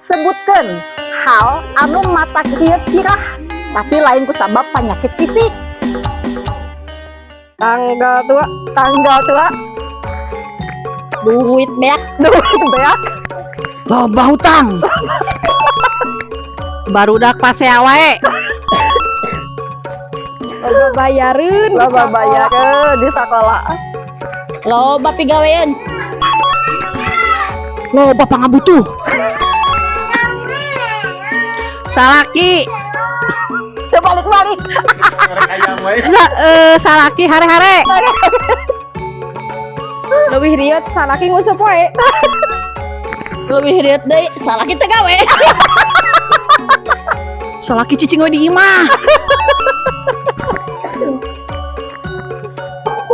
Sebutkan hal anu matak rieut sirah, tapi lain kusabab penyakit fisik. Tanggal tua. Tanggal tua. Duit beak. Duit beak. Loba hutang. Barudak pasea wae. Loba bayareun di Loba sakola. Bayareun di sekolah. Loba pigawean. Loba pangabutuh. Salaki. Balik-balik. Salaki hare-hare. Leuwih rieut salaki nguseup wae. Leuwih rieut deui salaki teu gawe. Salaki cicing we di imah.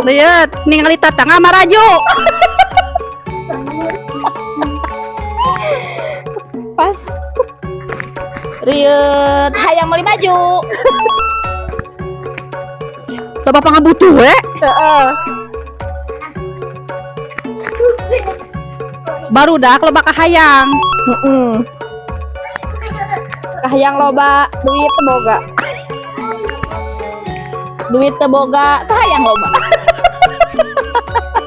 Rieut ningali tatangga maraju. Pas. Rieut hayang meuli baju. Loba pangabutuh we. Heeh. Barudak loba kahayang. Heeh. Kahayang loba, duit teu boga. Duit teu boga, kahayang loba.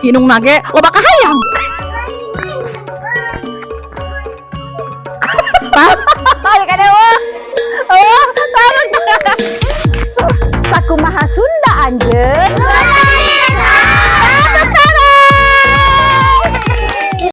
Indungna ge loba kahayang.